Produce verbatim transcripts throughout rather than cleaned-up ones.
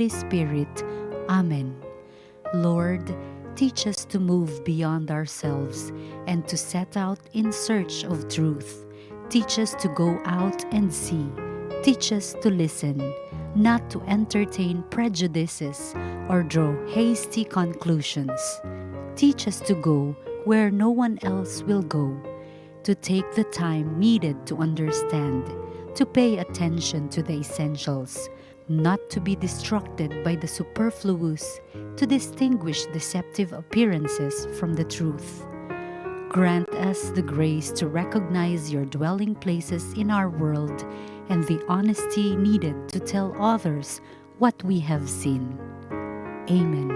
Holy Spirit. Amen. Lord, teach us to move beyond ourselves and to set out in search of truth. Teach us to go out and see. Teach us to listen, not to entertain prejudices or draw hasty conclusions. Teach us to go where no one else will go, to take the time needed to understand, to pay attention to the essentials, not to be distracted by the superfluous, to distinguish deceptive appearances from the truth. Grant us the grace to recognize your dwelling places in our world and the honesty needed to tell others what we have seen. Amen.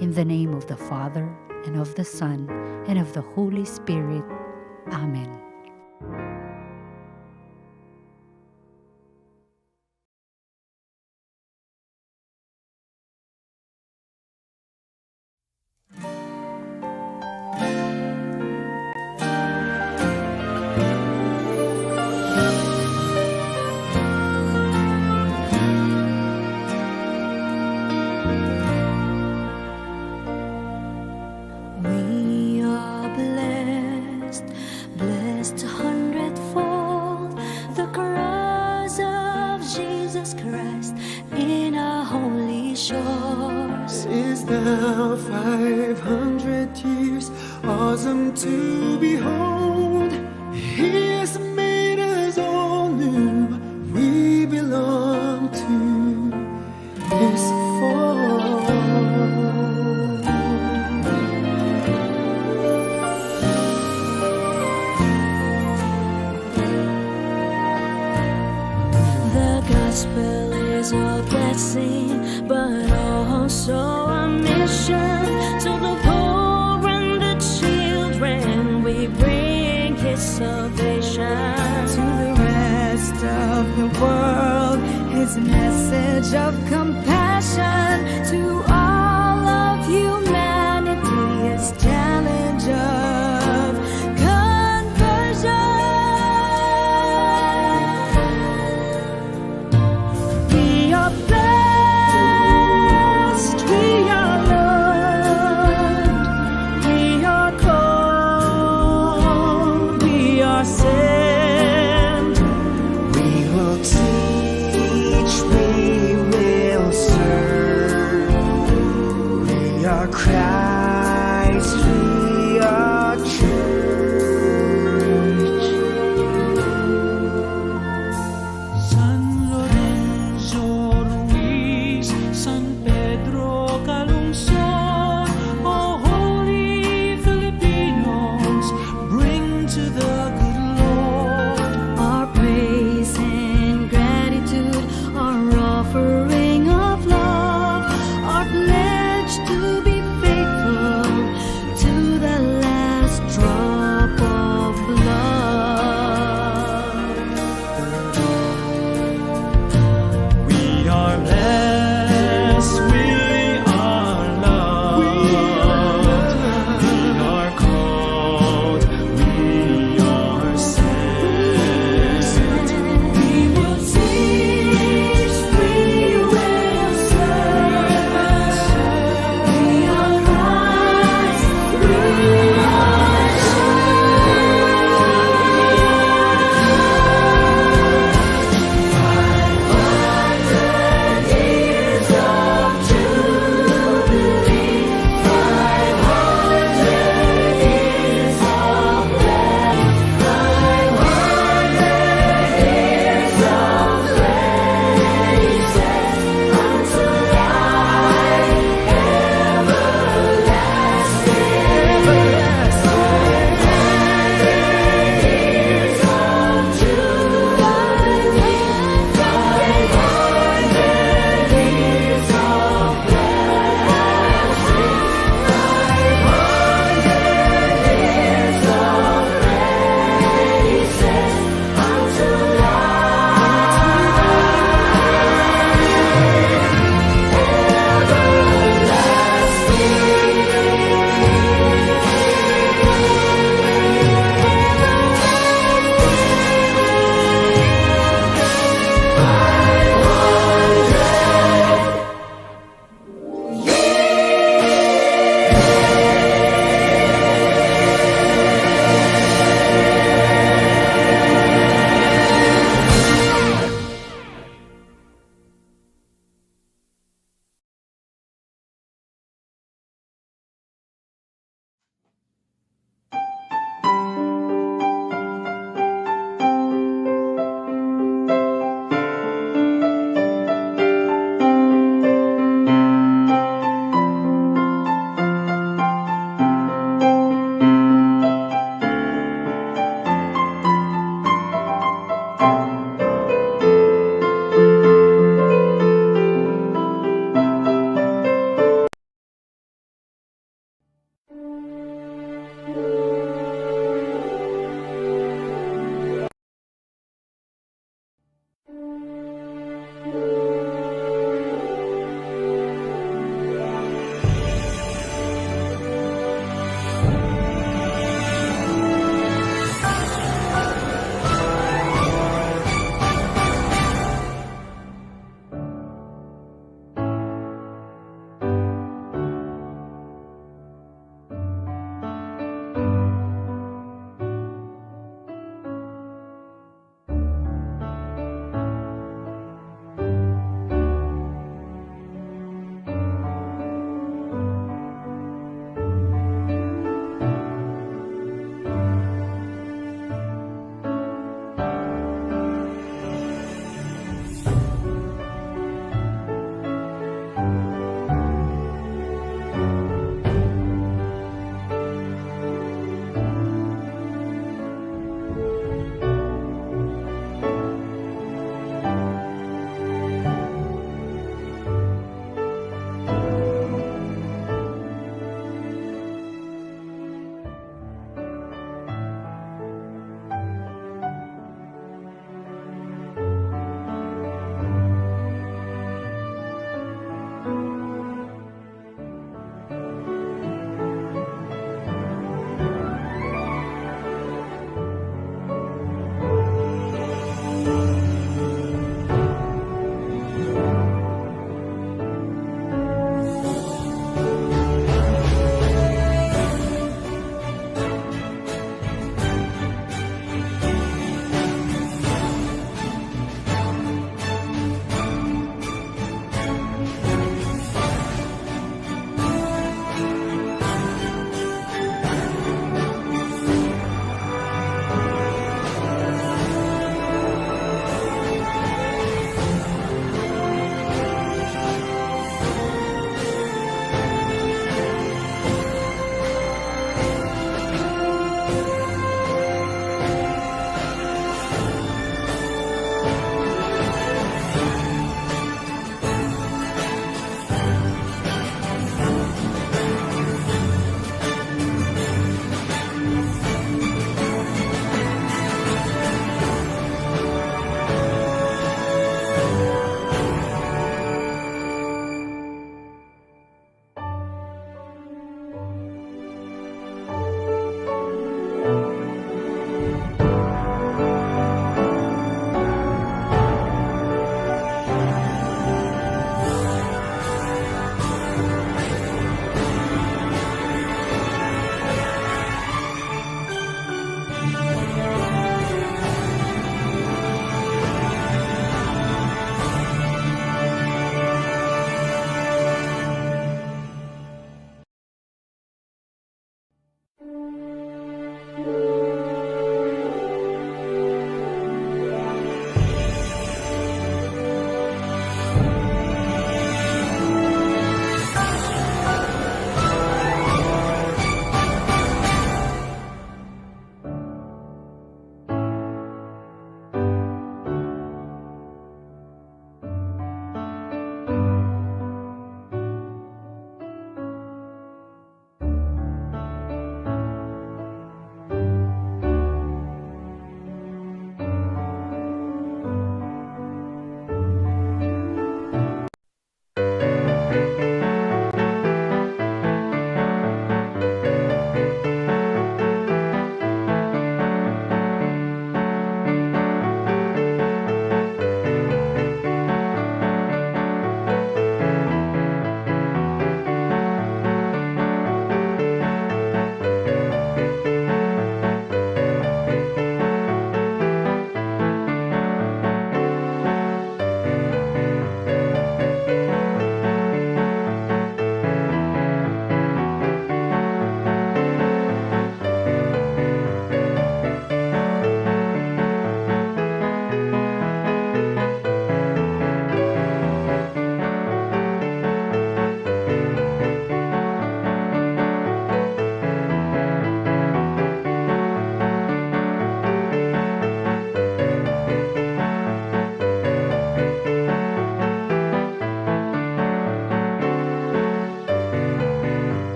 In the name of the Father, and of the Son, and of the Holy Spirit. Amen. We are blessed, blessed a hundredfold, the cross of Jesus Christ in our holy shores. Is now five hundred years, awesome to behold. He has made us all new, we belong to His fold. The gospel is a blessing, but also a mission. To the poor and the children, we bring His salvation. To the rest of the world, His message of compassion. To all of humanity, His challenge of conversion. We are blessed, we are loved, we are called, we are sent. We will teach, we will serve. We are Christ, we are church. San Lorenzo Ruiz, San Pedro Calungsod, O holy Filipinos, bring to the good Lord our praise and gratitude, our offering of love, our pledge to be faithful to the last drop of blood. We are blessed, we are loved, we are called, we are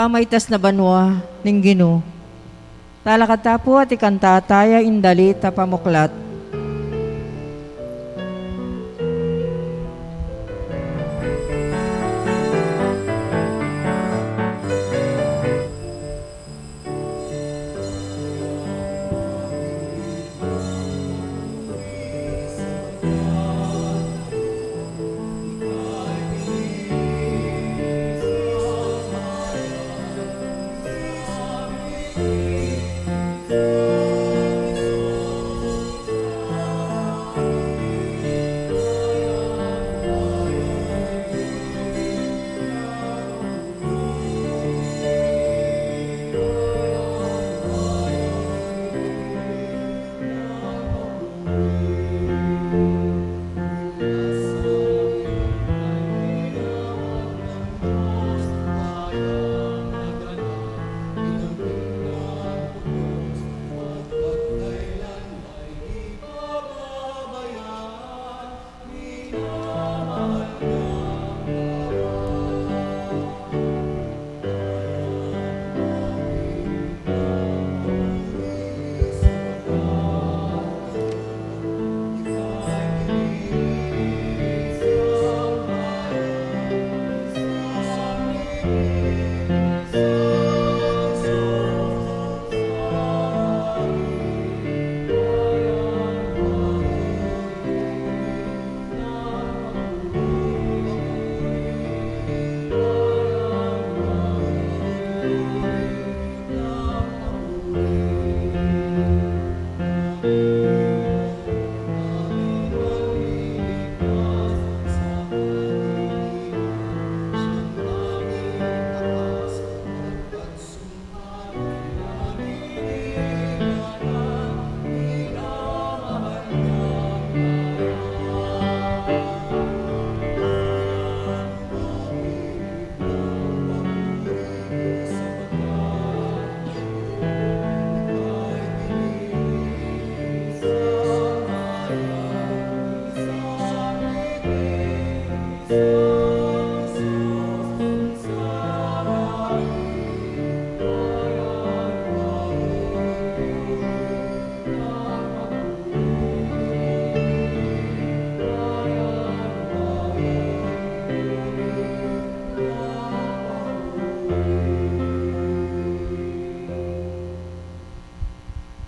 Maitas na banua ning Ginu. Talakad ta pu at ikanta taya ing dalit a pamuklat.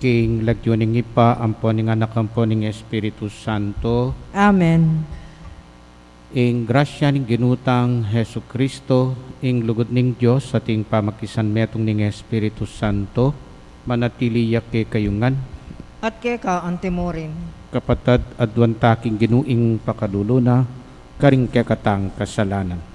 King lagyu ning Ibpa, ampo ning Anak, ampo ning Espiritu Santo. Amen. Ing grasya ning Ginu tang Jesucristo, ing lugud ning Dios, at ing pamakisanmetung ning Espiritu Santo, manatili ya kekayu ngan. At keka antimurin. Kapatad, aduan ta king Ginu ing pakalulu na, karing kekatang kasalanan.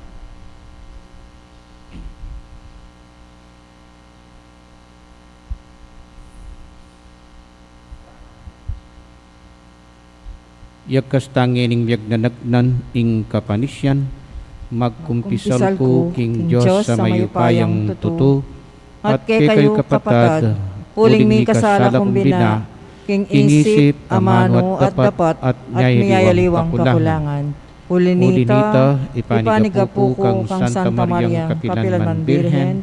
Yagkas ta ngening miyagnanagnan ing kapanisian, magkumpisal ku king Dios a mayupayang tutu, at kekayu kapatad, uling mikasala kung bina, king isip, amanu at dapat, at miyayaliwang kakulangan. Uli nita, ipanigapu ku kang Santa Mariang kapilan man Birhen,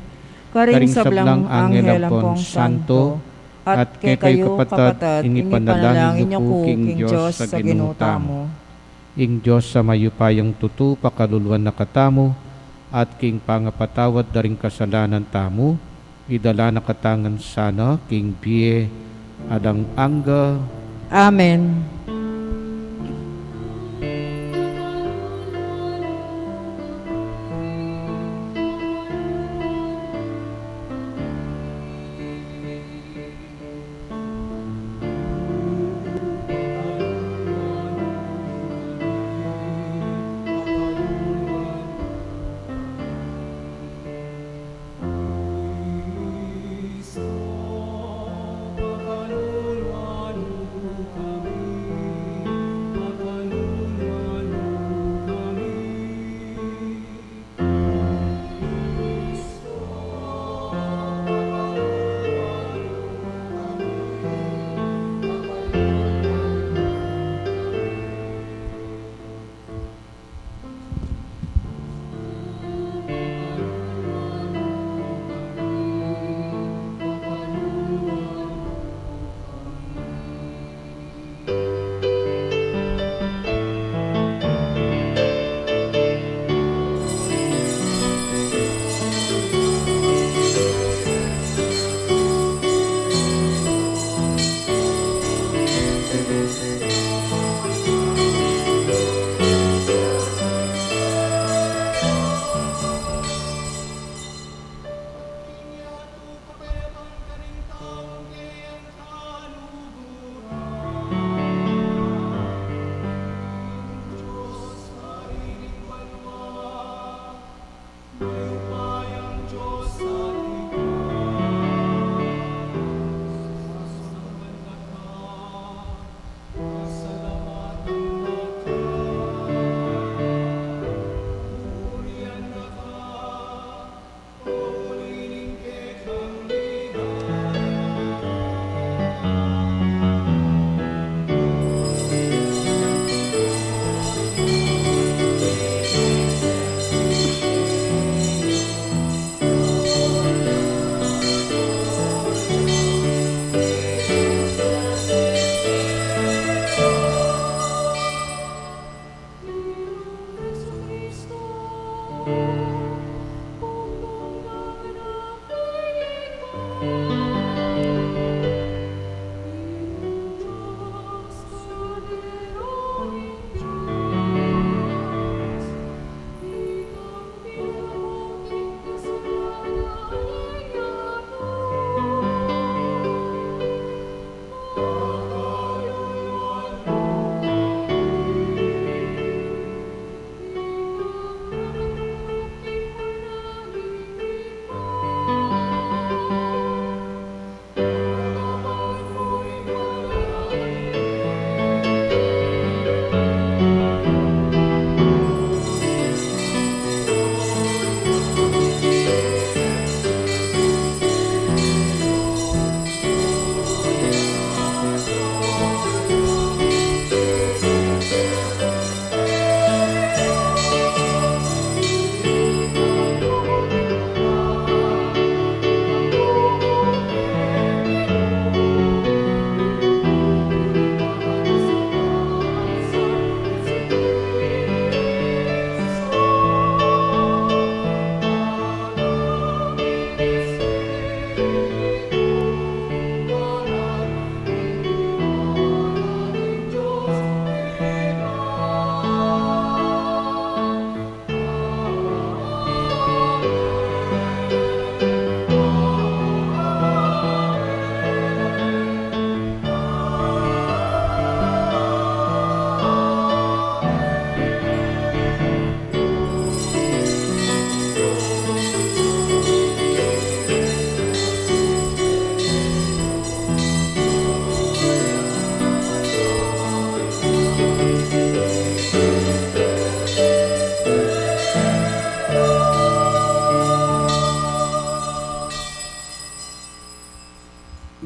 karing sablang anghel ampong santo, at kekayu kapatad, ing ipanalangin yu ku king Dios a Ginu tamu. Ing Dios a mayupayang tutu pakaluluan na katamu, at king pangapatawad da ring kasalanan tamu, idala na katamu ngan sana king bie alang angga. Amen.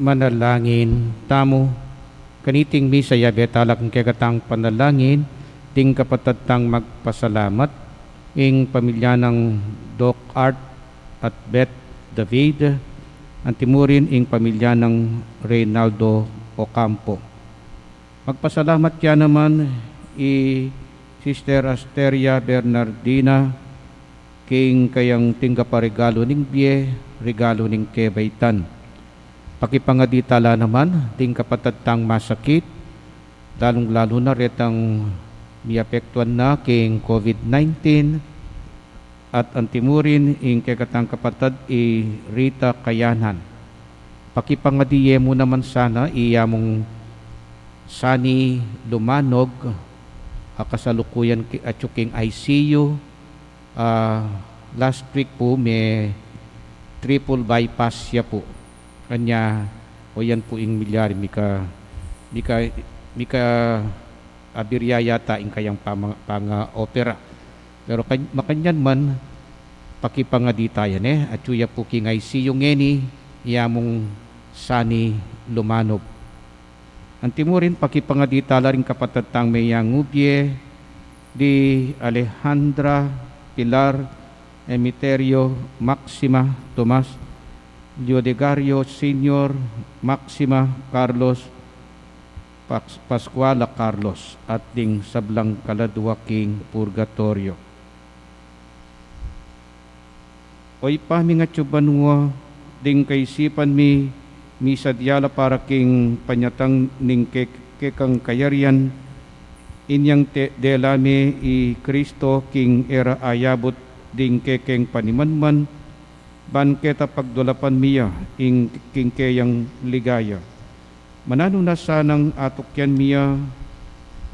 Manalangin tamu. Kaniting misa, yabe tala king kekatang panalangin ding kapatad tang magpasalamat, ing pamilya nang Doc Art at Beth David, antimurin ing pamilya nang Reynaldo Ocampo. Magpasalamat ya naman i Sister Asteria Bernardina, king kayang tingga pa regalu ning bie, regalu ning kebaitan. Pakipangadi tala naman ding kapatad tang masakit, lalung-lalu na retang miapektuan na king COVID nineteen, at antimurin ing kekatang kapatad i Rita Kayanan. Pakipangadi ye mu naman sana i yamung Sani Lumanog, a kasalukuyan ki-, atyu king I C U, ah, last week pu me triple bypass ya pu. Kanya, o yan pu ing milyari, mika, mika, mika abirya yata ing kayang pama-, panga-opera. Pero kan-, makanyan man, pakipangadi taya ne, atyu ya pu king I C U ngeni, i yamung Sani Lumanog. Antimurin pakipangadi tala ring kapatad tang meyangubie, di Alejandra, Pilar, Emiterio, Maxima, Tomas, Leodegario Senior, Maxima, Carlos, Pas-, Pascuala Carlos, at ding sablang kaladua king purgatoryo. O Ibpa mi, atsu ka banua, ding kaisipan mi, misadya la para king panyatang ning ke-, kekang kayarian, inyang te-, dela me i Kristo king e ra ayabut ding kekeng panimanman, ban keta pagdulapan mi ya ing king keyang ligaya. Mananu na sanang atukyan mi ya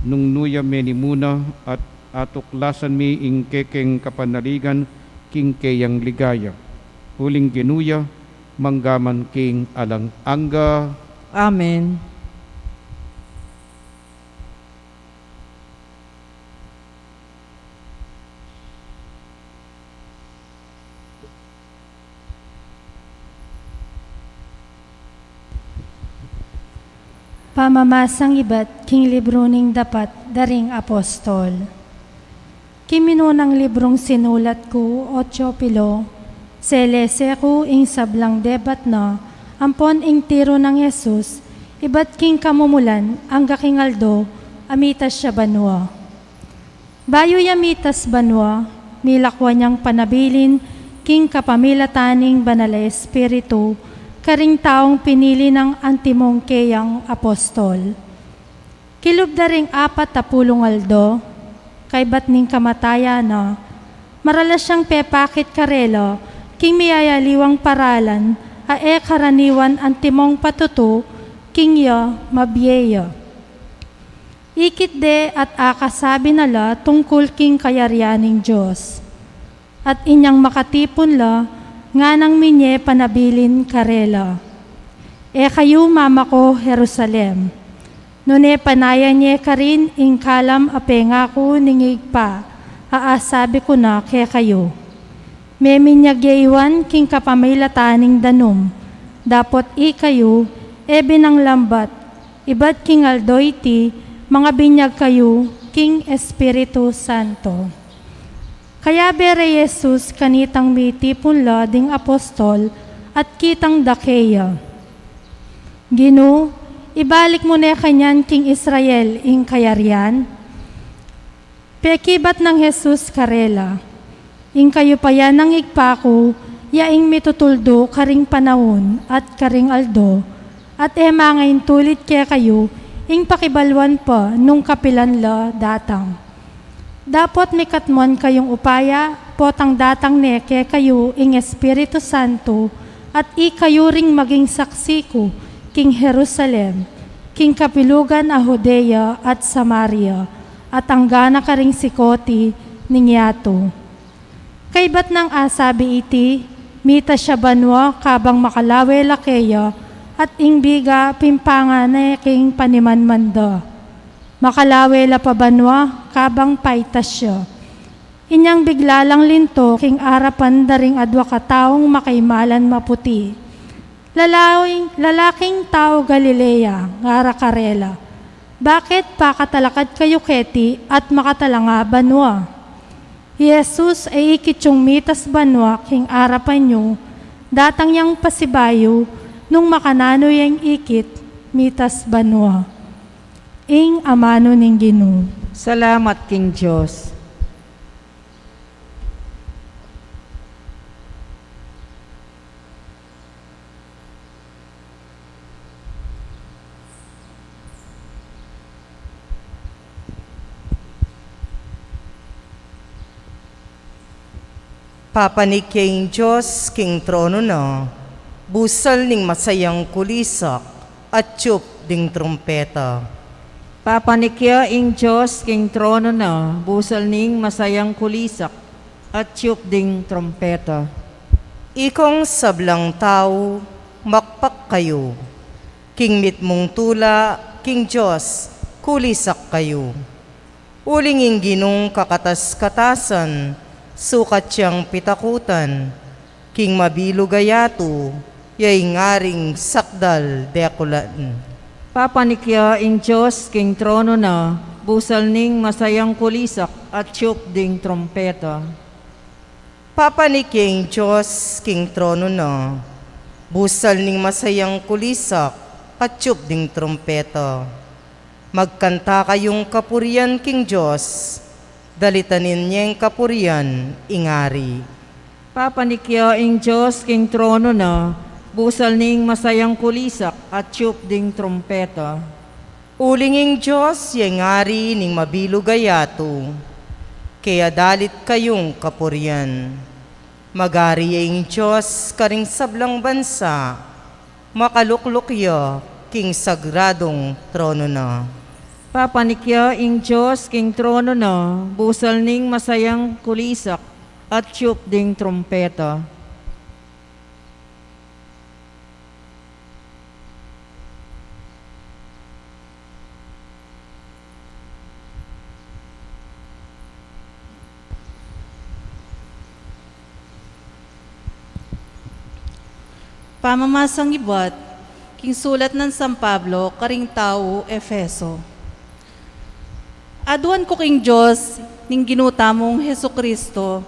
nung nu ya menimuna at atuklasan mi ing kekeng kapanaligan king keyang ligaya. Uling Ginu ya, mangga man king alang angga. Amen. Pamamasang ibat king libru ning dapat da ring apostol. King minunang librung sinulat ku, o Teofilo, selese ku ing sablang debat na ampon ing tiru nang Jesus ibat king kamumulan angga king aldo a mitas ya banua. Bayu ya mitas banua, milakwan yang panabilin king kapamilatan ning Banal a Espiritu Karing taung pinili nang antimong keyang apostol. Kilub da ring apat a pulung aldo, kaybat ning kamatayan na, maralas yang pepakit karela king miyayaliwang paralan a e karaniwan antimong patutu king ya mabie ya. Ikit de at akasabi na la tungkul king kayarian ning Dios. At inyang makatipun la, nganang minye panabilin karela, "E kayu mamako Jerusalem, nune panayan ye karin ing kalam a pengaku ning Ibpa a asabi ku na kekayu. Meminyag ye iwan king kapamilatan ning danum, dapot ikayu e binanglambat, ibat king aldo iti, mangabinyag kayu king Espiritu Santo." Kayabe re Jesus kanitang mitipun la ding apostol at kitang da keya, "Ginu, ibalik mu ne kanyan king Israel ing kayarian?" Pekibat nang Jesus karela, "Ing kayupayan ning Ibpa ku, ya ing mitutuldu karing panaun at karing aldo, at e mangaintulid kekayu ing pakibaluan pa nung kapilan la datang. Dapot mikatmuan kayung upaya, potang datang ne kekayu ing Espiritu Santo, at ikayu ring maging saksi ku king Jerusalem, king kapilugan a Judea at Samaria, at anggana karing sikoti ning yatu." Kaybat nang asabi iti, mitas ya banua kabang makalawe la keya, at ing biga pimpangan ne king panimanman da. Makalawe la pa banua kabang paitas ya. Inyang bigla lang linto king arapan da ring adua kataung makaimalan maputi. "Lalaking, lalaking tau Galilea," ngara karela, "bakit pakatalakad kayu keti at makatalanga banua? I Jesus e ikit yung mitas banua king arapan yu, datang yang pasibayu nung makananu yang ikit mitas banua." Ing amanu ning Ginu. Salamat king Dios. Papanik ya ing Dios king trono na, busal ning masayang kulisak, atyup ding trumpeta. Papanik ya ing Dios king trono na, busal ning masayang kulisak, atyup ding trumpeta. Ikong sablang tau, makpak kayu. King mitmung tula king Dios, kulisak kayu. Uling ing Ginung kakatas-katasan, sukat yang pitakutan, king mabilug a yatu, ya ing aring sakdal dekulan. Papanik ya ing Dios king trono na, busal ning masayang kulisak, atyup ding trumpeta. Papanik ya ing Dios king trono na, busal ning masayang kulisak, atyup ding trumpeta. Magkanta kayung kapurian king Dios, dalitanin yeng kapurian ing Ari. Papanik ya ing Dios king trono na, busal ning masayang kulisak, atyup ding trumpeta. Uling ing Dios ya ing Ari ning mabilug a yatu, kaya dalit kayung kapurian. Mag-ari ya ing Dios karing sablang bansa, makalukluk ya king sagradung trono na. Papanik ya ing Dios king trono na, busal ning masayang kulisak, atyup ding trumpeta. Pamamasang ibat king sulat nang San Pablo karing tau Efeso. Aduan ku king Dios ning Ginu tamung Jesucristo,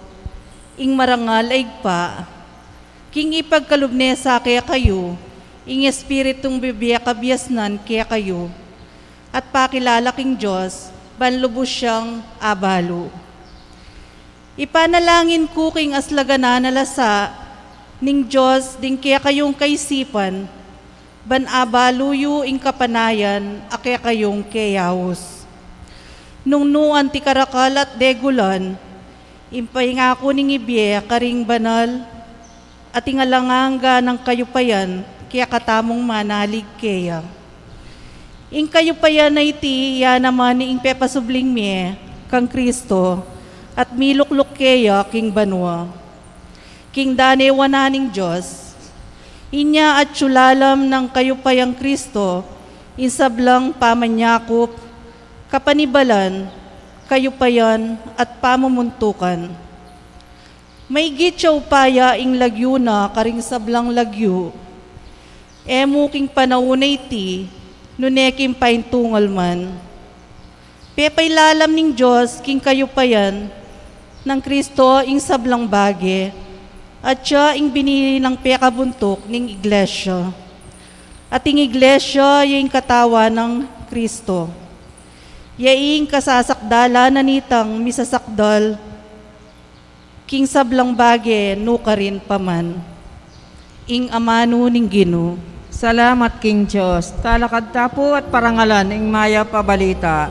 ing marangal a Ibpa, king ipagkalub ne sa kekayu ing Espiritung bibie kabiasnan kekayu, at pakilala king Dios ban lubus yang abalu. Ipanalangin ku king aslaganan a lasa ning Dios ding kekayung kaisipan, ban abalu yu ing kapanayan a kekayung keyaus. Nung nu anti karakal at degulan, ing paingaku ning ibie karing banal, at ing alang angga nang kayupayan kekatamung manalig keya. Ing kayupayan a iti ya naman ing pepasubling mie kang Kristo at milukluk keya king banua. King danewan na ning Dios, inya atyu lalam nang kayupayang Kristo ing sablang pamanyakup, kapanibalan, kayupayan, at pamumuntukan. Maigit ya upaya ing lagyu na karing sablang lagyu, e mu king panaun a iti, nune king paintungal man. Pepailalam ning Dios king kayupayan nang Kristo ing sablang bage, atya ing binili nang pekabuntuk ning iglesia. At ing iglesia ya ing katawan nang Kristo. Ya ing kasasakdalan na nitang misasakdal king sablang bage nukarin pa man. Ing amanu ning Ginu. Salamat king Dios. Talakad ta pu at parangalan ing mayap a balita.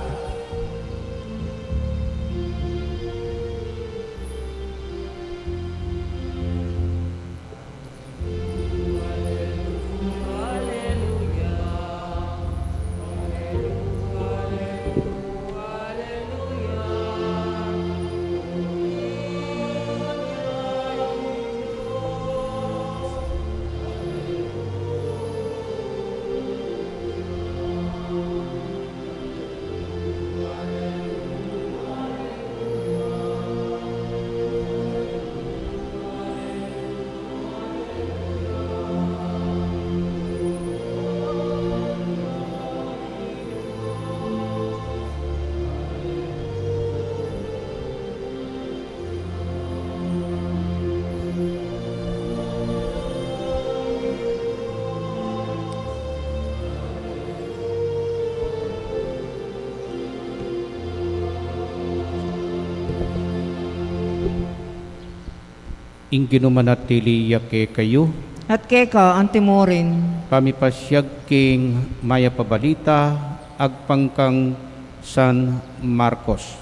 Ing Ginu manatili ya kekayu. At keka antimurin. Pamipasiag king mayap a balita agpang kang San Marcos.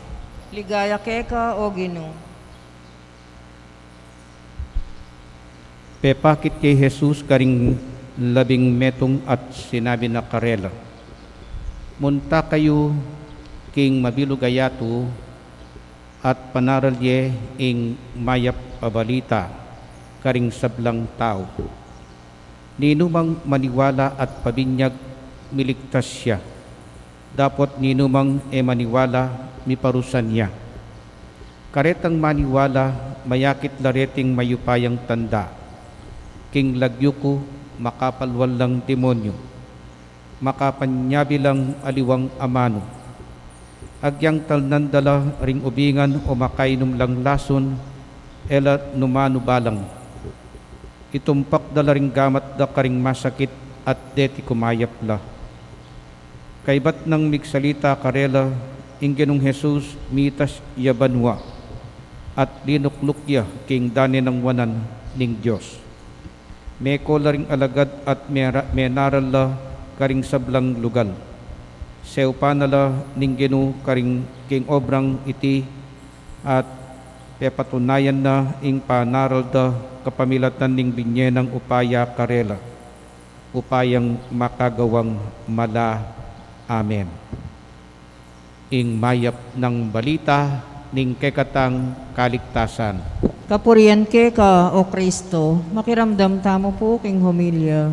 Ligaya keka, O Ginu. Pepakit ya i Jesus karing labing metung at sinabi na karela, munta kayu king mabilug a yatu at panaral ye ing mayap a balita karing sablang tau. Ninumang maniwala at pabinyag miligtas ya, dapot ninumang e maniwala miparusan ya. Karetang maniwala mayakit la reting mayupayang tanda, king lagyu ku makapalwal lang demonyu, makapanyabi lang aliwang amanu. Agyang talnan da la ring ubingan o makainum lang lasun, e la numanu balang. Itumpak da la ring gamat da karing masakit at deti kumayap la. Kaybat nang migsalita karela, ing Ginung Jesus mitas ya banua at linukluk ya king dane nang wanan ning Dios. Meko la ring alagad at mera-, menaral la karing sablang lugal. Seupan na la ning Ginu karing king obrang iti at pepatunayan na ing panaral da kapamilatan ning binye nang upaya karela, upayang makagawang mala. Amen. Ing mayap nang balita ning kekatang kaligtasan. Kapurian keka, O Kristo. Makiramdam tamu pu king homilya.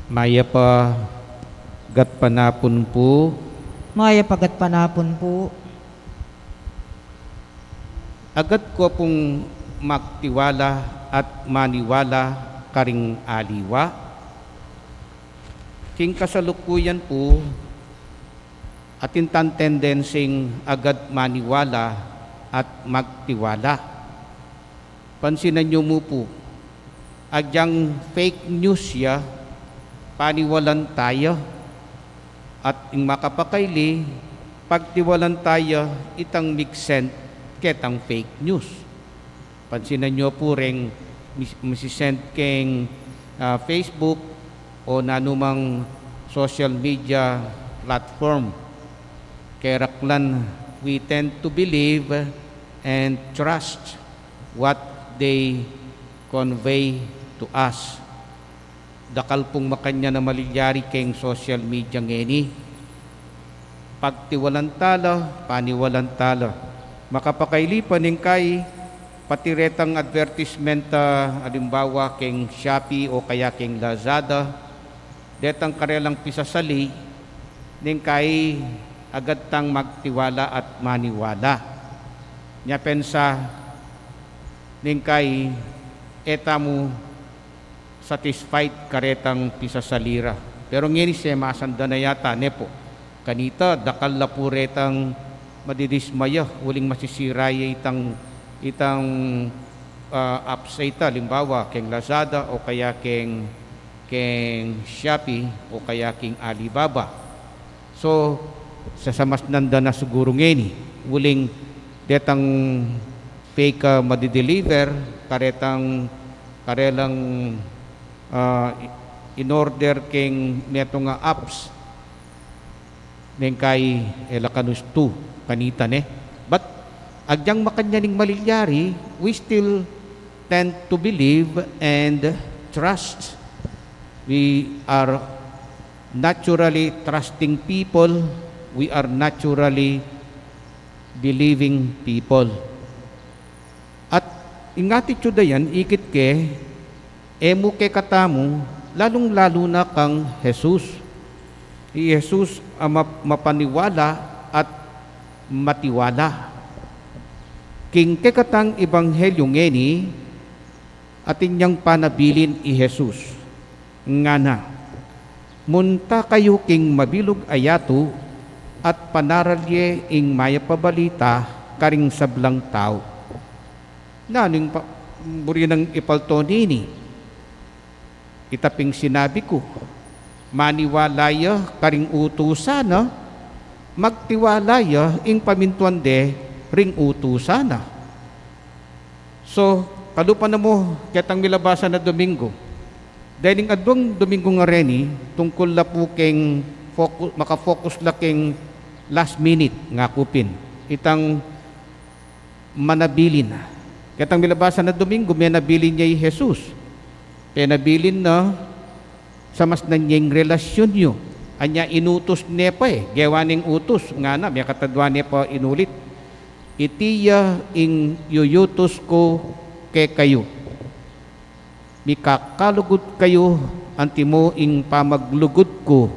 Mayap a gatpanapun pu. Mayap a gatpanapun pu. Agad ko pung magtiwala at maniwala karing aliwa. King kasalukuyan pu, atin tang tendensing agad maniwala at magtiwala. Pansinan yu mu pu, agyang fake news ya, paniwalan taya. At ing makapakaili, pagtiwalan taya itang mig-send ketang fake news. Pansinan yu pu reng mis-, misisend keng, ah, Facebook o nanumang social media platform. Keraklan, we tend to believe and trust what they convey to us. Dakal pung makanyan a malilyari keng social media ngeni. Pagtiwalan tala, paniwalan tala. Makapakaili pa ning kai, pati retang advertisement, ah, alimbawa keng Shopee o kaya keng Lazada, detang karelang pisasali, ning kai agad tang magtiwala at maniwala. Nya pensa, ning kai e tamu satisfied karetang pisasali ra. Pero ngeni semasan da na yata, ne pu. Kanita, dakal la pu retang madidismaya, uling masisira ya itang, itang, ah, apps a ita, limbawa, keng Lazada o kaya keng, keng Shopee o kaya keng Alibaba. So, sasamasnan da na siguru ngeni, uling detang fake, ah, madideliver, karetang, karelang, ah, i-, in order keng metung a apps, neng kai e la kanustu kanita, ne. But agyang makanyan ing malilyari, we still tend to believe and trust. We are naturally trusting people. We are naturally believing people. At ing attitude a yan, ikit ke, e mu kekatamu, lalung-lalu na kang Jesus. I Jesus a map-, mapaniwala at matiwala. King kekatang ebanghelyo ngeni, atin yang panabilin i Jesus. Ngana, "Munta kayu king mabilug a yatu at panaral ye ing mayap a balita karing sablang tau." Nanu ing pa-, buri nang ipalto nini? Ita ping sinabi ku, maniwala ya karing utusan na, magtiwala ya ing pamintuan de ring utusan na. So, kalupa na mu ketang milabasan a Domingo. Dening aduang Domingo ngareni, tungkul la pu keng focu-, makafocus la keng last minute, ngaku pin. Itang manabilin. Ketang milabasan a Domingo, menabilin ya i Jesus. Penabilin na, samasnan ye ing relasyun yu. Anya inutus ne pa e, gewa neng utus, ngana, mekatadua ne pa inulit. Iti ya ing yuyutus ku kekayu. Mikakalugud kayu, antimo ing pamaglugud ku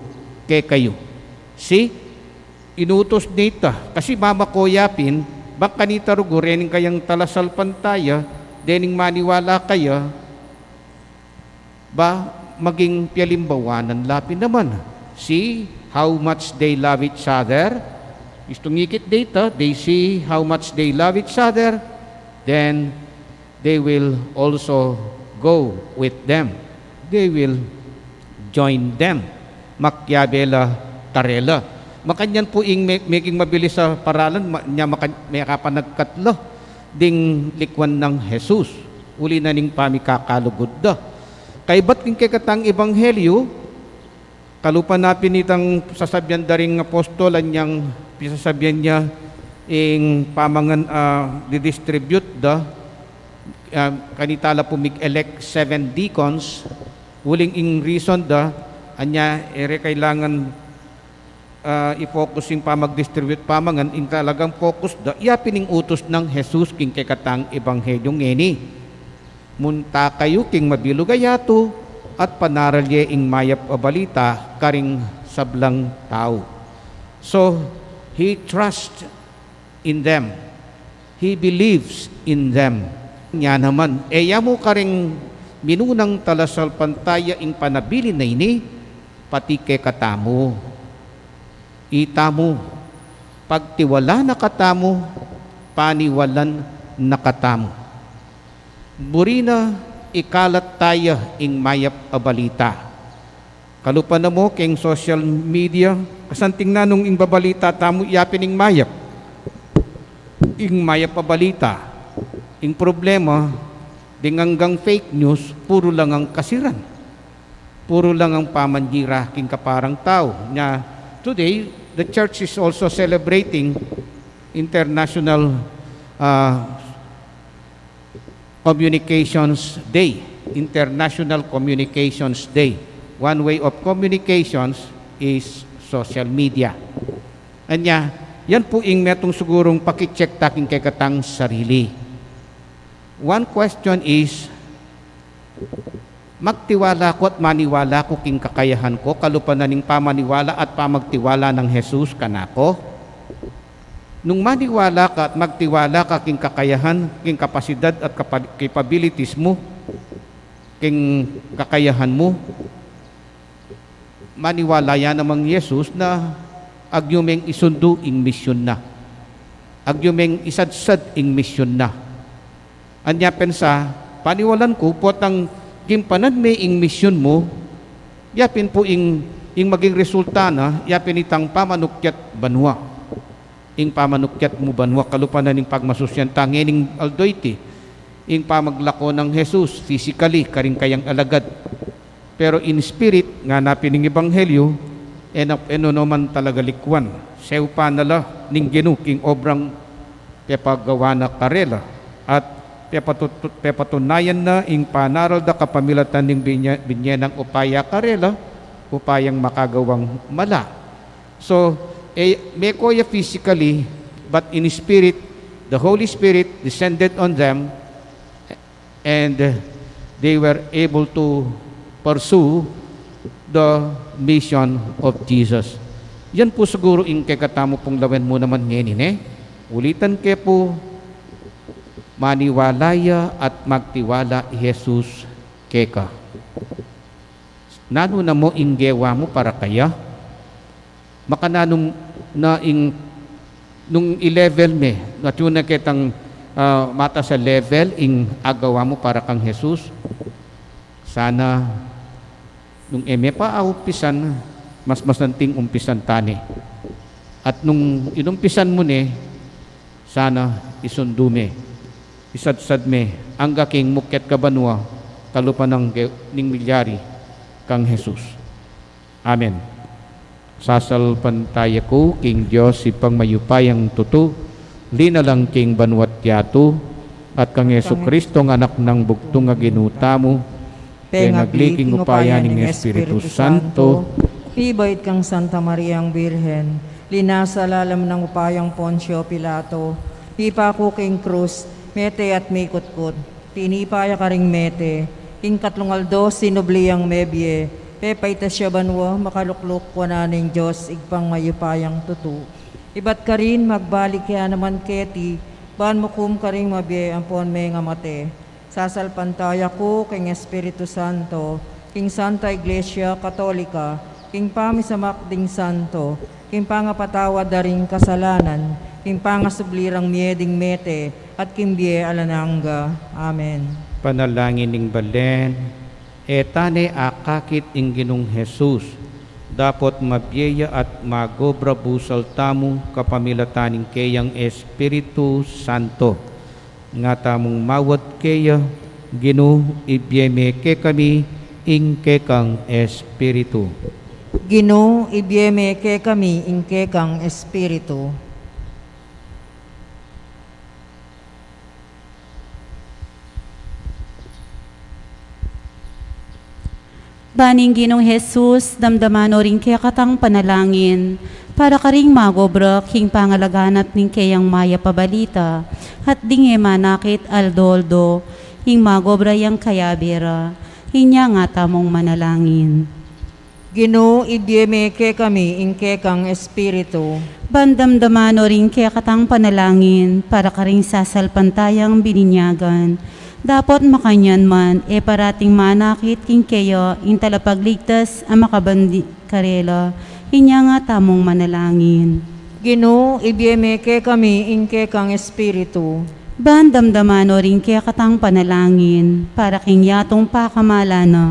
kekayu. See, inutus ne ita, kasi mama ko ya pin, bang kanita rugu, rening kayang talasalpantaya, dening maniwala kaya, ba, maging pialimbawanan la pin naman. See how much they love each other? Istung ikit de ita, they see how much they love each other, then they will also go with them. They will join them. Makiabe la karela. Makanyan pu ing me-, meking mabilis a paralan, ma-, nya maka-, mekapanagkat la ding likwan nang Jesus. Uli na ning pamikakalugud da. Kaybat king kekatang ebanghelyo, kalupa na pin itang sasabian da ring apostol, anyang pisasabian ya ing pamangan, ah, didistribute da, ah, kanita la pu mig-elect seven deacons, uling ing reason da, anya, e re kailangan, ah, i-focus ing pamagdistribute pamangan, ing talagang focus da, ya pin ing utus nang Jesus king kekatang ebanghelyo ngeni. Munta kayu king mabilug a yatu at panaral ye ing mayap a balita karing sablang tau. So, he trusts in them. He believes in them. Nya naman, e ya mu karing minunang talasalpantaya ing panabilin a ini, pati kekatamu. Itamu, pagtiwala na katamu, paniwalan na katamu. Buri na ikalat taya ing mayap a balita. Kalupa na mu keng social media, kasanting na nung ing babalita tamu, ya pin ing mayap. Ing mayap a balita. Ing problema, Ding anggang fake news, puru lang ang kasiran. Puru lang ang pamanira king kaparang tau. Nya, today, the church is also celebrating International, ah, Communications Day. International Communications Day. One way of communications is social media. Anya, yan pu ing metung sigurung paki-check ta king kekatang sarili. One question is, magtiwala ku at maniwala ku king kakayahan ku, kalupa na ning pamaniwala at pamagtiwala nang Jesus kanaku? Nung maniwala ka at magtiwala ka king kakayahan, king kapasidad at kapa-, capabilities mu, king kakayahan mu, maniwala ya namang Jesus na agyu meng isundu ing misyon na. Agyu meng isadsad ing misyon na. Anya pensa, paniwalan ku, potang gimpanan me ing misyon mu, yapin pu ing, ing maging resulta na, yapin itang pamanukyat banua. Ing pamanukyat mu banua, kalupa na ning pagmasusyan ta ngening aldo iti, ing pamaglako nang Jesus physically karing kayang alagad. Pero in spirit, ngana pin ning ebanghelyo, e na, e no naman talaga likuan. Seupan na la ning Ginu king obrang pepagawa na karela, at pepatut-, pepatunayan na ing panaral da kapamilatan ning binie-, binie nang upaya karela, upayang makagawang mala. So, e, meko ya physically, but in spirit, the Holy Spirit descended on them, and, uh, they were able to pursue the mission of Jesus. Yan pu siguru ing kekatamu pung lawen mu naman ngeni, ne? Ulitan ke pu, maniwala ya at magtiwala i Jesus keka. Nanu na mu ing gewa mu para kaya? Makananu na ing nung i-level me, atyu na ketang, ah, matas a level ing agawa mu para kang Jesus? Sana nung e me pa aumpisan, mas masanting umpisan ta ne. At nung inumpisan mu ne, sana isundu me, isadsad me, angga king mukyat ka banua, kalupa nang ge-, ning milyari kang Jesus. Amen. Sasalpantaya ku king Dios Ibpang mayupayang tutu, linalang king banua't yatu, at kang Jesucristo nga Anak nang bugtung a Ginu tamu, pengagli king upaya ning Espiritu Santo, mibait kang Santa Mariang Birhen, linasa lalam nang upayang Poncio Pilato, mipaku king krus, mete at mikutkut, tinipa ya karing mete, ing katlung aldo sinubli yang mebie, pepaitas ya banua, makalukluk wanan ning Dios Ibpang mayupayang tutu. Ibat karin magbalik ya naman keti, ban mukum karing mabie ampon mengamate. Sasalpantaya ku king Espiritu Santo, king Santa Iglesia Katolika, king pamisamak ding santo, king pangapatawad da ring kasalanan, king pangasubli rang mie ding mete, at king bie alang angga. Amen. Panalangin ning balen. E ta ne akakit ing Ginung Jesus, dapot mabie ya at magobra busal tamu kapamilatan ning keyang Espiritu Santo. Nga tamung mawad keya, Ginu, ibie me kekami ing kekang Espiritu. Ginu, ibie me kekami ing kekang Espiritu. Ban ing Ginung Jesus, damdaman no ring kekatang panalangin, para karing magobra king pangalaganap ning keyang mayap a balita, at ding e manakit aldo-aldo, ing magobra yang kayabe ra, inya nga tamung manalangin. Ginu, ibie me kekami ing kekang Espiritu. Ban damdaman no ring kekatang panalangin, para karing sasalpantayang bininyagan, dapot makanyan man, e parating manakit king keya ing talapagligtas a makabandi karela, inya nga tamung manalangin. Ginu, ibie me kekami ing kekang Espiritu. Ban damdaman no ring kekatang panalangin, para king yatung pakamalan na,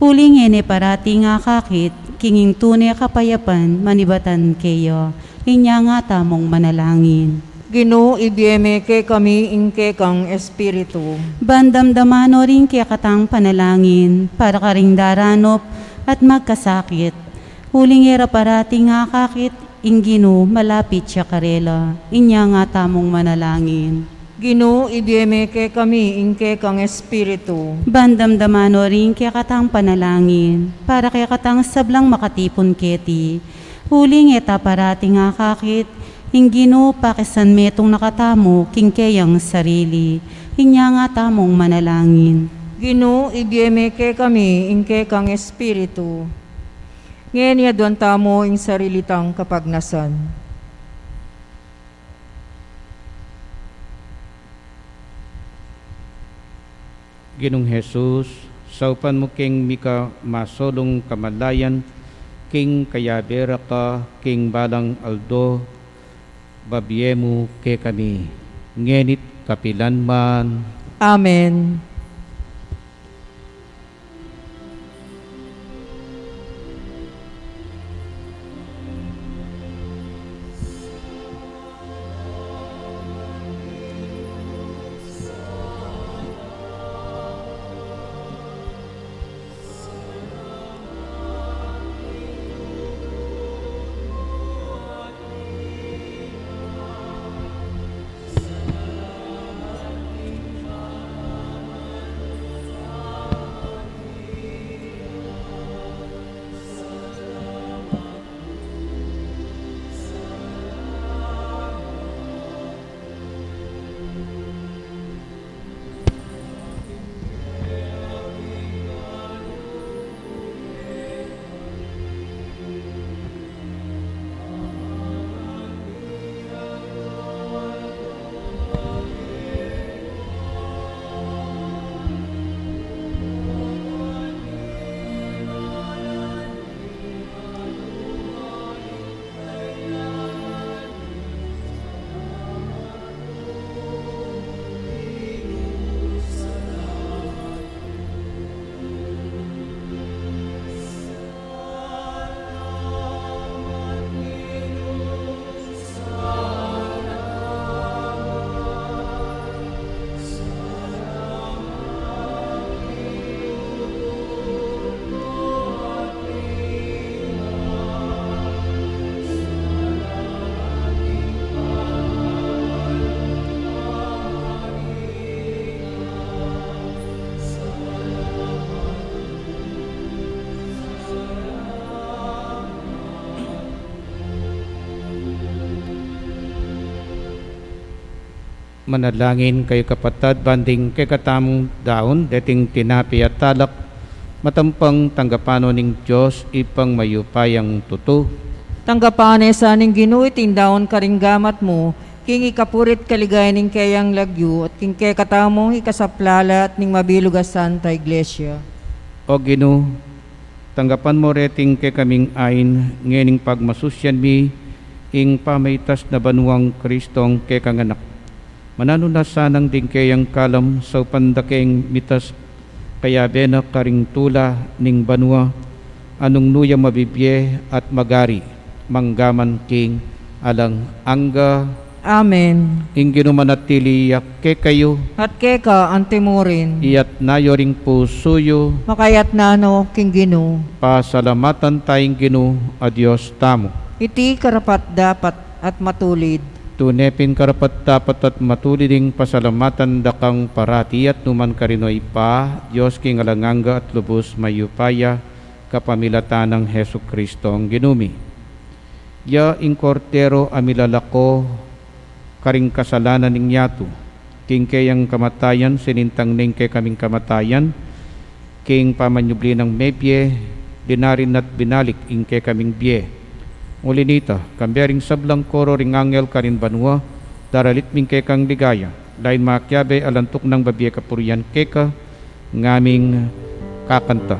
uling e ne parating akakit king ing tune kapayapan manibatan keya, inya nga tamung manalangin. Ginu, ibie me kekami ing kekang Espiritu. Ban damdaman no ring kekatang panalangin para karing daranup at magkasakit. Uling e ra parati akakit ing Ginu, malapit ya karela. Inya nga tamung manalangin. Ginu, ibie me kekami ing kekang Espiritu. Ban damdaman no ring kekatang panalangin para kekatang sablang makatipun keti. Uling e ta parati akakit ing Ginu, pakisanmetung na katamu king keyang sarili. Inya nga tamung manalangin. Ginu, ibie me kekami ing kekang Espiritu. Ngeni aduan tamu ing sarili tang kapagnasan. Ginung Jesus, saupan mu keng mika masolung kamalayan king kayabe ra ka king balang aldo, babie mu kekami ngeni't kapilan man. Amen. Manalangin kayu, kapatad, ban ding kekatamung daun, deting tinape at alak, matampang tanggapan no ning Dios Ibpang mayupayang tutu. Tanggapan ne sa ning Ginu iting daun karing gamat mu, king ikapuri't kaligayan ning keyang lagyu, at king kekatamung ikasaplalat ning mabilug a Santa Iglesia. O Ginu, tanggapan mu reting kekaming ain, ngening pagmasusian mi ing pamaitas na banuang Kristong kekang Anak. Mananu na sanang ding keyang kalam saupan da keng mitas kayabe na karing tula ning banua, a nung nu ya mabibie at magari manggaman king alang angga. Amen. Ing Ginu manatili ya kekayu. At keka antimurin. Iyatna yu ring pusu yu. Makayatna no king Ginu. Pasalamatan taya ing Ginu a Dios tamu. Iti karapat-dapat at matulid. Tune pin karapat-dapat at matulid ing pasalamatan da kang parati at numan karin, O Ibpa, Dios king alang angga at lubus mayupaya, kapamilatan nang Jesucristong Ginu mi. Ya ing Kordero a milalako karing kasalanan ning yatu. King keyang kamatayan, sinintang ne ing kekaming kamatayan, king pamanyubli nang mebie, dinarin na't binalik ing kekaming bie. Uli nita, kambe ring sablang koro ring angel karin banua, daralit mi ing kekang ligaya, lain makiabe a lantuk nang babie kapurian keka, ngaming kakanta.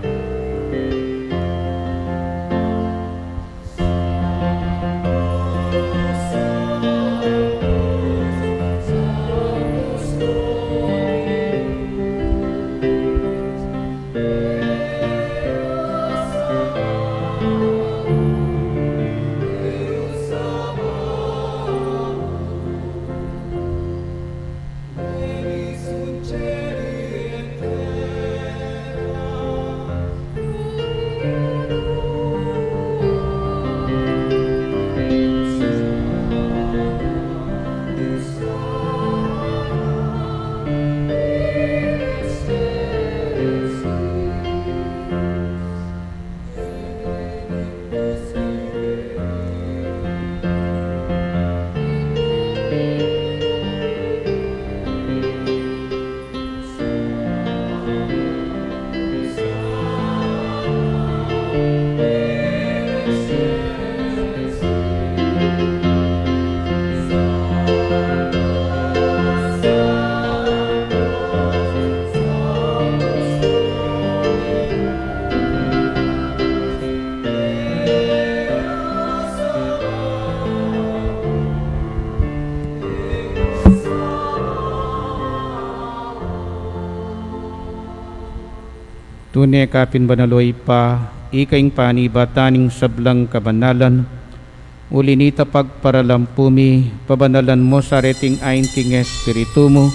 Tune ka pin banal, o Ibpa, ika ing panibatan ning sablang kabanalan. Uli nita pagparalampu mi, pabanalan mu sa reting ain king Espiritu mu,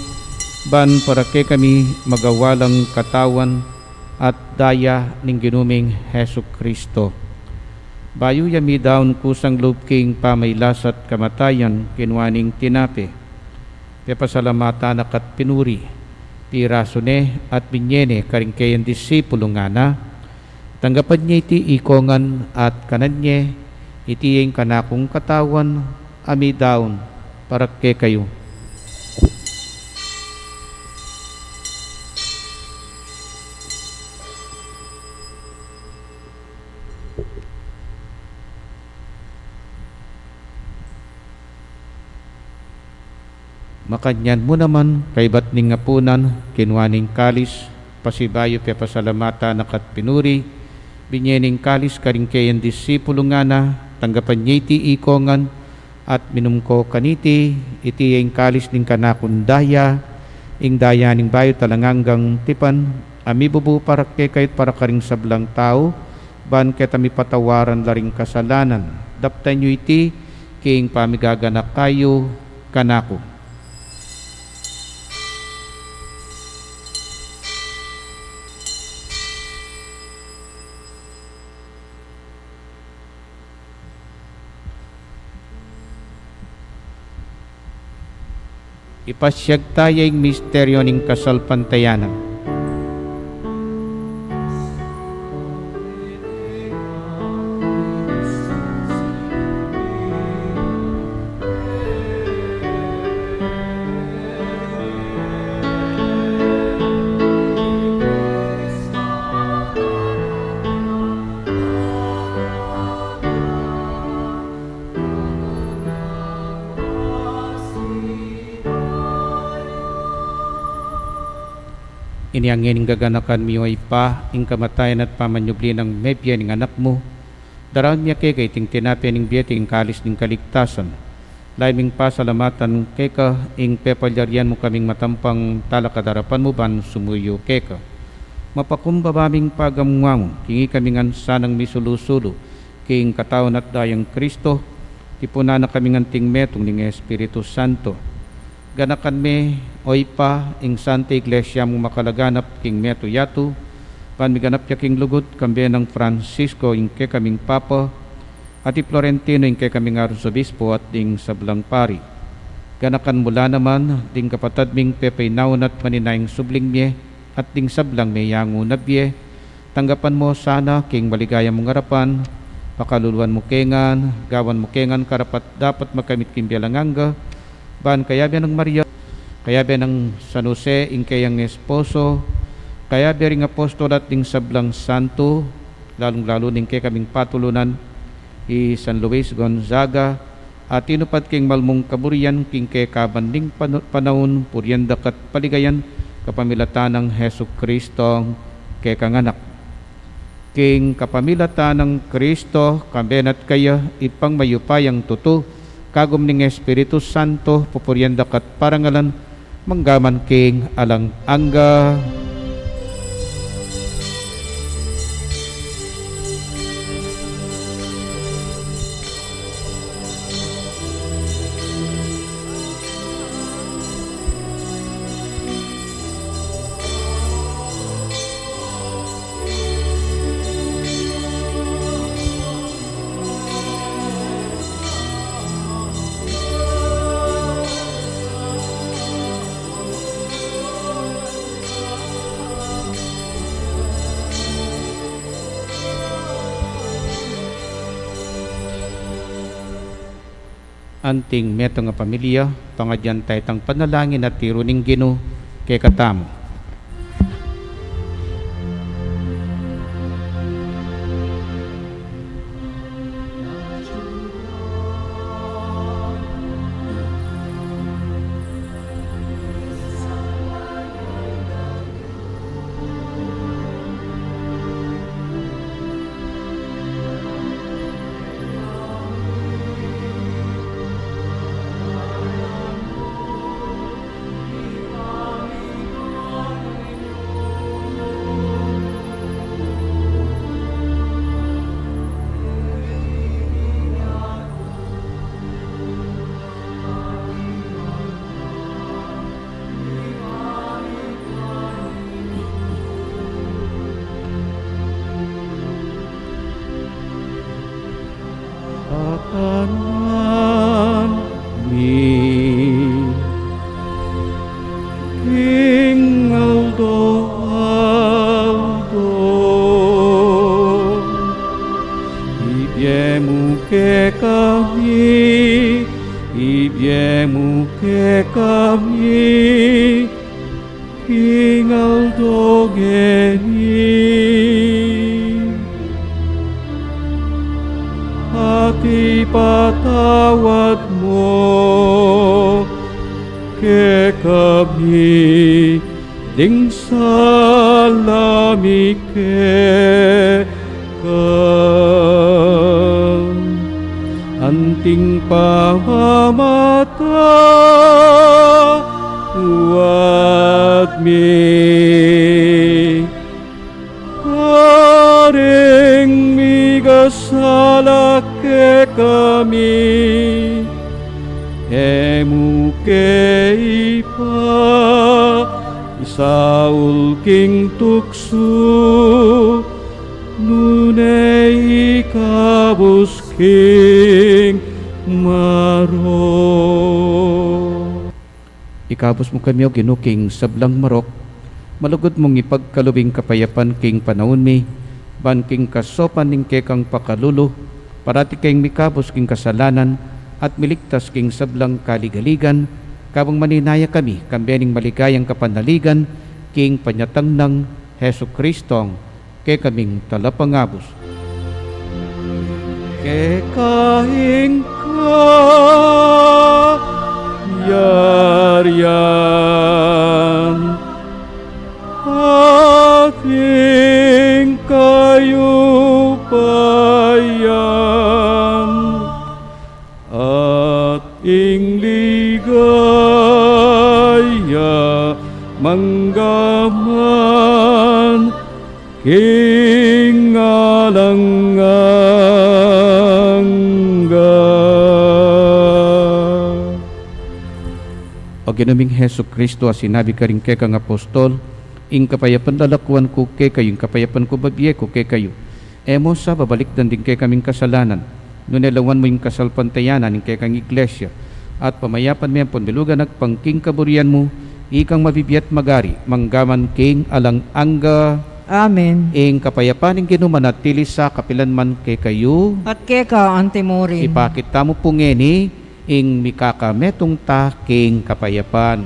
ban para kekami magawa lang katawan at daya ning Ginu ming Jesucristo. Bayu ya midaun kusang lub king pamailas at kamatayan, kinua ne ing tinape, pepasalamatan na ka't pinuri, pirasu ne at binye ne karing keyang disipulu, ngana: Tanggapan ye iti ikongan at kanan ye, iti ya ing kanakung katawan a midaun para kekayu. Makanyan mu naman, kaybat ning apunan, kinua ne ing kalis, pasibayu pepasalamatan na ka't pinuri, binye ne ing kalis karing keyang disipulu, ngana: Tanggapan ye iti ikongan at minum ko kaniti, iti ya ing kalis ning kanakung daya, ing daya ning bayu at alang anggang tipan, a mibubu para kekayu't para karing sablang tau, ban keta mipatawaran la ring kasalanan. Daptan yu iti king pamigaganaka yu kanaku. Ipasiag taya ing misteryu ning kasalpantayanan. Inyang ngening gaganakan mi, o Ibpa, ing kamatayan at pamanyubli nang mebie ning Anak mu, daraun mi keka iting tinape ning bie at ing kalis ning kaligtasan. Lalu ming pasalamatan keka ing pepalyarian mu kaming matampang talakad king arapan mu ban sumuyu keka. Mapakumbaba ming pagamu-amu king ikami ngan sanang misulu-sulu king katawan at dayang Kristo, tipunan na kaming anting metung ning Espiritu Santo. Ganakan me, o Ibpa, ing Santa Iglesia mung makalaganap king metung yatu, ban miganap ya king lugud, kambe nang Francisco ing kekaming Papa, at i Florentino ing kekaming Arsobispo at ding sablang pari. Ganakan mu la naman ding kapatad ming pepainaun at maninayang subling mie, at ding sablang meyangu na bie, tanggapan mu sana king maligaya mung arapan, pakaluluan mu ke ngan, gawan mu ke ngan karapat-dapat magkamit king bie alang angga, ban kayabe nang Maria, kayabe nang San Jose ing keyang esposo, kayabe ring apostol at ding sablang santo, lalung-lalu ning kekaming patulunan, i San Luis Gonzaga, a tinupad king malmung kaburian king kekaban ning panu-, panaun, purian da ka't paligayan kapamilatan nang Jesucristo kekang Anak. King kapamilatan nang Kristo, kambe na't kaya, Ibpang mayupayang tutu, kagum ning Espiritu Santo, pupurian da ka't parangalan, mangga man king alang angga. Anting metung a pamilya, pangadyan taya itang panalangin a tiru ning Ginu kekatamu. Kanan mi king aldo-aldo, ibie mu kekami, ibie mu kekami king aldo ngeni. At ipatawad mu kekami ding sala mi keka, anting pamamatawad mi karing mikasala kekami. E mu ke ipaisaul king tuksu, nune ikabus king marok. Ikabus mu kami, O Ginu, king sablang marok, malugud mung ipagkalub ing kapayapan king panaun mi, ban king kasaupan ning kekang pakalulu, parati kaming mikabus king kasalanan, at miligtas king sablang kaligaligan, kabang maninaya kami, kambe ning maligayang kapanaligan, king panyatang nang Jesucristong kekaming Talapangabus. Keka ing kayarian, at ing kayupayan, at ing ligaya manggaman king alang angga. O Ginu ming Jesucristo, a sinabi karing kekang apostol, ing kapayapan lalakuan ku kekayu, ing kapayapan ku bibie ku kekayu. E mu sa babalikdan ding kekaming kasalanan, nune lawan mu ing kasalpantayanan ning kekang Iglesia, at pamayapan me ampon bilugan agpang king kaburian mu, ikang mabibie at magari manggaman king alang angga. Amen. Ing kapayapan ning Ginu manatili sa kapilan man kekayu. At keka antimurin. Ipakit tamu pu ngeni ing mikakametung ta king kapayapan.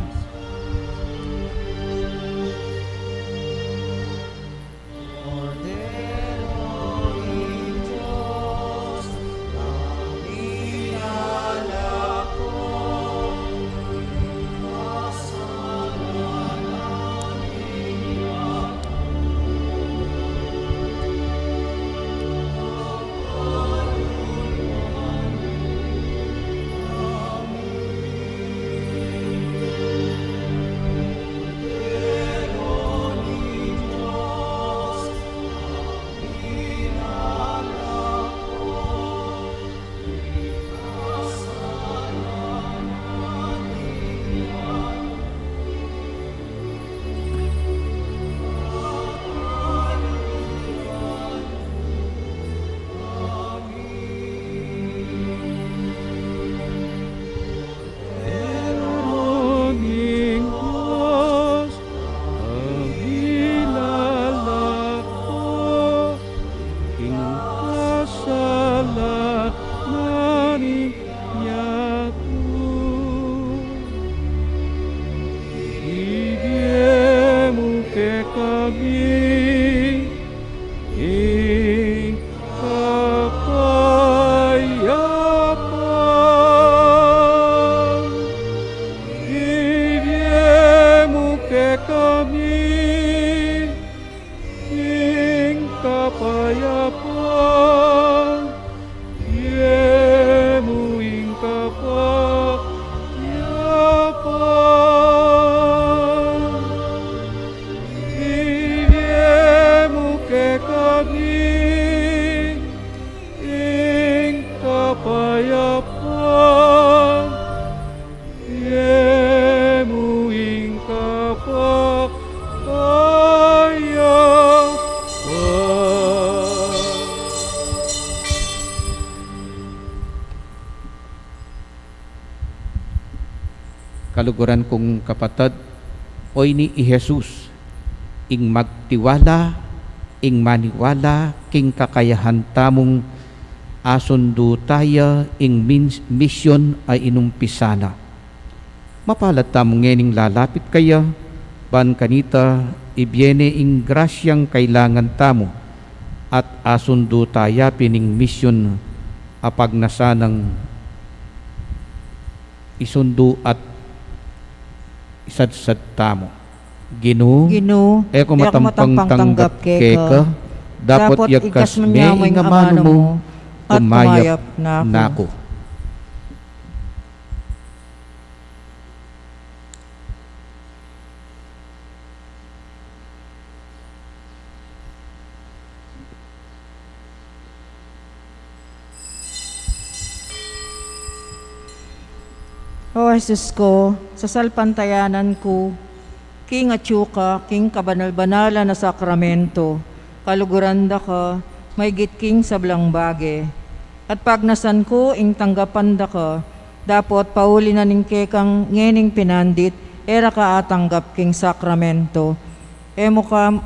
Kaluguran kung kapatad, oyni i Jesus, ing magtiwala, ing maniwala king kakayahan tamung asundu taya ing min-, misyon a inumpisa na. Mapalad tamu ngening lalapit kaya, ban kanita ibie ne ing grasyang kailangan tamu, at asundu taya pin ing misyon a pagnasan nang isundu at isadsad tamu. Ginu, Ginu, e ku e ku matampang matampang tanggap tanggap keka, keka, dapot dapot igkas igkas mu ing amanu mu, at kumayap kumayap na ku. Na ku. O Jesus ku, sasalpantayanan ku king atyu ka king kabanal-banalan a sakramento, kaluguran da ka maygit king sablang bage, at pagnasan ku ing tanggapan da ka, dapot pauli na ning kekang ngening pinandit, e ra ka atanggap king sakramento. E mu ka,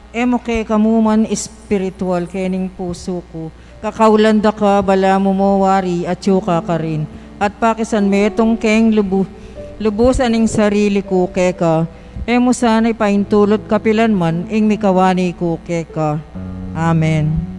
e mu ke kamu man espiritual kening pusu ku. Kakaulan da ka, balamu mo wari atyu ka karin. At pakisan metung keng lubu-, lubusan ing sarili ku keka. E mu sana ipaintulut kapilan man ing mikawani ku keka. Amen.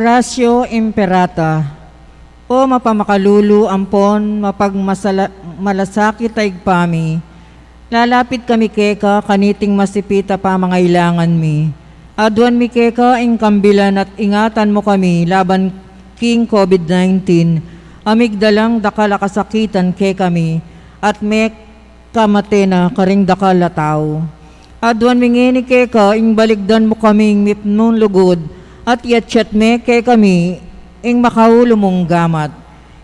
Oratio Imperata. O mapamakalulu ampon mapagmasala-, malasakit a Ibpa mi, lalapit kami keka kaniting masipit a pamangailangan mi. Aduan mi keka ing kambilan at ingatan mu kami laban king COVID nineteen, a migdalang dakal a kasakitan kekami, at me kamate na karing dakal a tau. Aduan mi ngeni keka ing baligdan mu kaming mipnung lugud, at yatyat me kekami ing makaulu mung gamat.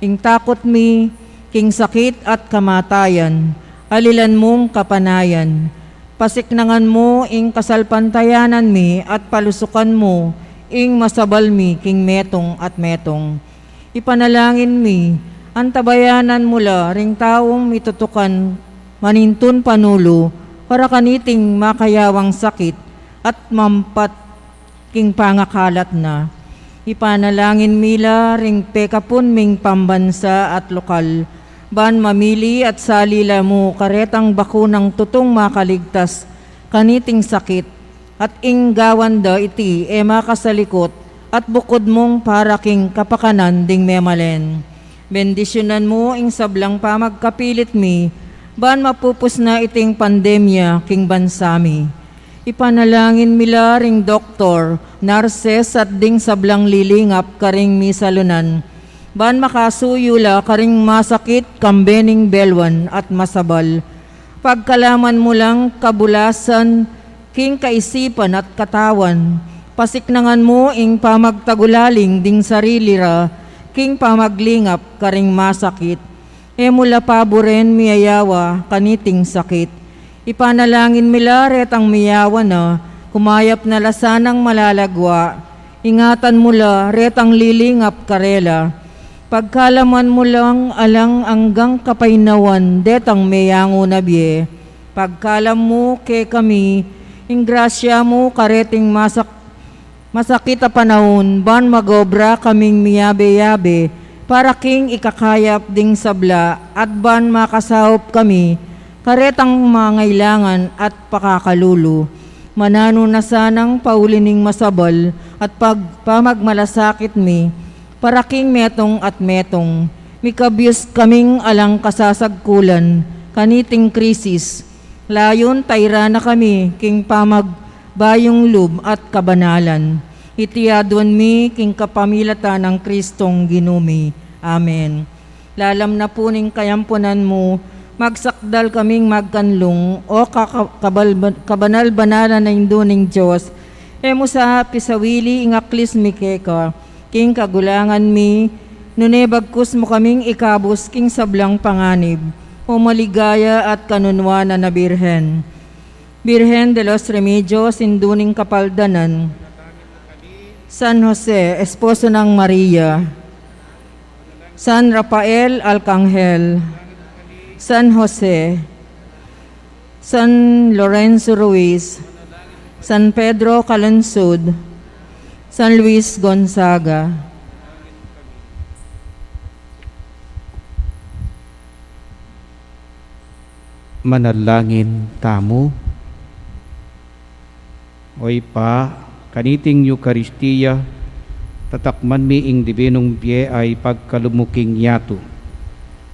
Ing takut mi king sakit at kamatayan, alilan mung kapanayan. Pasiknangan mu ing kasalpantayanan mi at palusukan mu ing masabal mi king metung at metung. Ipanalangin mi, antabayanan mu la ring taung mitutukan manintun panulu para kaniting makayawang sakit at mampat king pangakalat na. Ipanalangin mi la ring pekapun ming pambansa at lokal, ban mamili at sali la mu karetang bakunang tutung makaligtas kaniting sakit, at ing gawan da iti e makasalikut at bukud mung para king kapakanan ding memalen. Bendisyunan mu ing sablang pamagkapilit mi, ban mapupus na iting pandemya king bansa mi. Ipanalangin mi la ring doktor, nurses at ding sablang lilingap karing misalunan, ban makasuyu la karing masakit kambe ning belwan at masabal. Pagkalaman mu lang kabulasan king kaisipan at katawan, pasiknangan mu ing pamagtagulaling ding sarili ra king pamaglingap karing masakit. E mu la paburen miyayawa kaniting sakit. Ipanalangin mi la retang miyawa na, kumayap na la sanang malalagwa. Ingatan mu la retang lilingap karela. Pagkalaman mu lang alang anggang kapaynawan detang meyangu na bie. Pagkalam mu kekami ing grasya mu kareting masak-, masakit a panaun, ban magobra kaming miyabe-yabe para king ikakayap ding sabla, at ban makasaup kami karetang mangailangan at pakakalulu. Mananu na sanang pauli ning masabal at pag-, pamagmalasakit mi, para king metung at metung. Mikabyus kaming alang kasasagkulan kaniting krisis. Layun tairan na kami king pamagbayung lub at kabanalan. Iti aduan mi king kapamilatan nang Kristong Ginu mi. Amen. Lalam na pu ning kayampunan mu, magsakdal kaming magkanlung, o kaka-, kabal-, kabanal-banalan a Indu ning Dios. E mu sa pisawili ing aklis mi keka king kagulangan mi, nune bagkus mu kaming ikabus king sablang panganib, o maligaya at kanunuanan a Birhen. Birhen de los Remedios, Indu ning Kapaldanan. San Jose, esposo nang Maria. San Rafael Arkanghel. San Jose. San Lorenzo Ruiz, San Pedro Calungsod, San Luis Gonzaga. Manalangin tamu. O Ibpa, kaniting Eukaristia, tatakman mi ing dibinung bie a ipagkalub mu king yatu.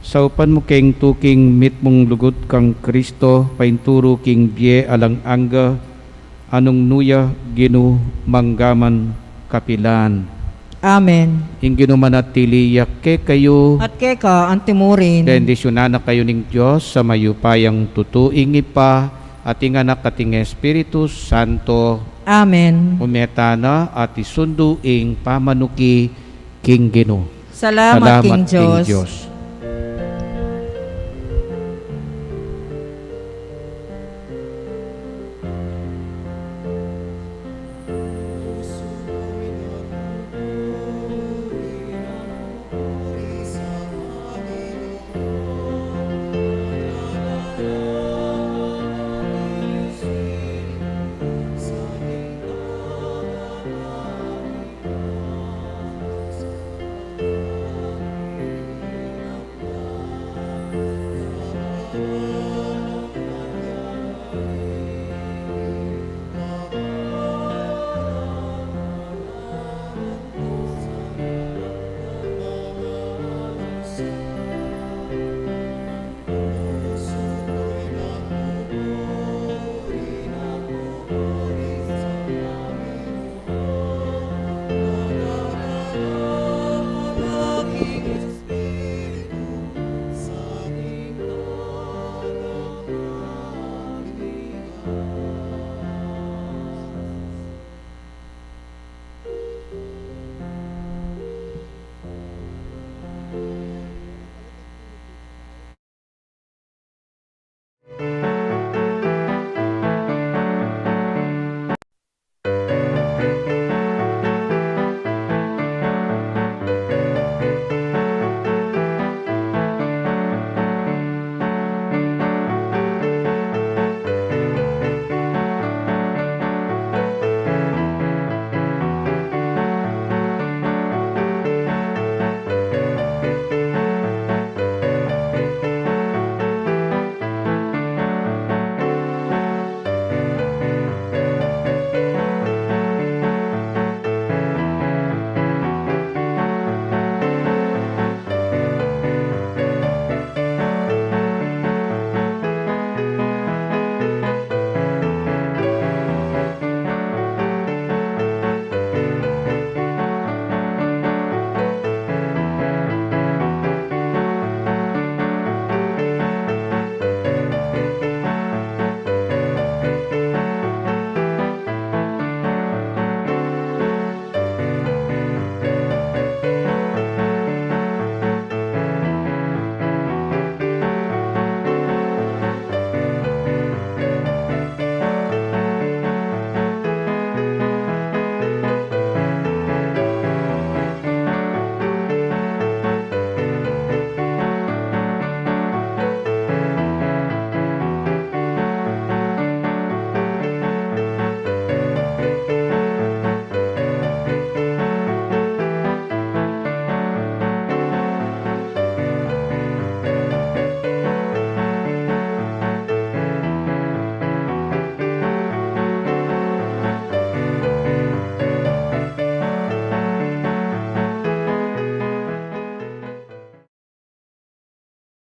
Saupan mu keng tuking mitmung lugud kang Kristo, painturu king bie alang angga, a nung nu ya Ginu manggaman kapilan. Amen. Ing Ginu manatili ya kekayu. At keka antimurin. Bendisyunan na kayu ning Dios a mayupayang tutu, ing Ibpa, at ing Anak, at ing Espiritu Santo. Amen. Ume tana at isundu ing pamanuki king Ginu. Salamat king Dios.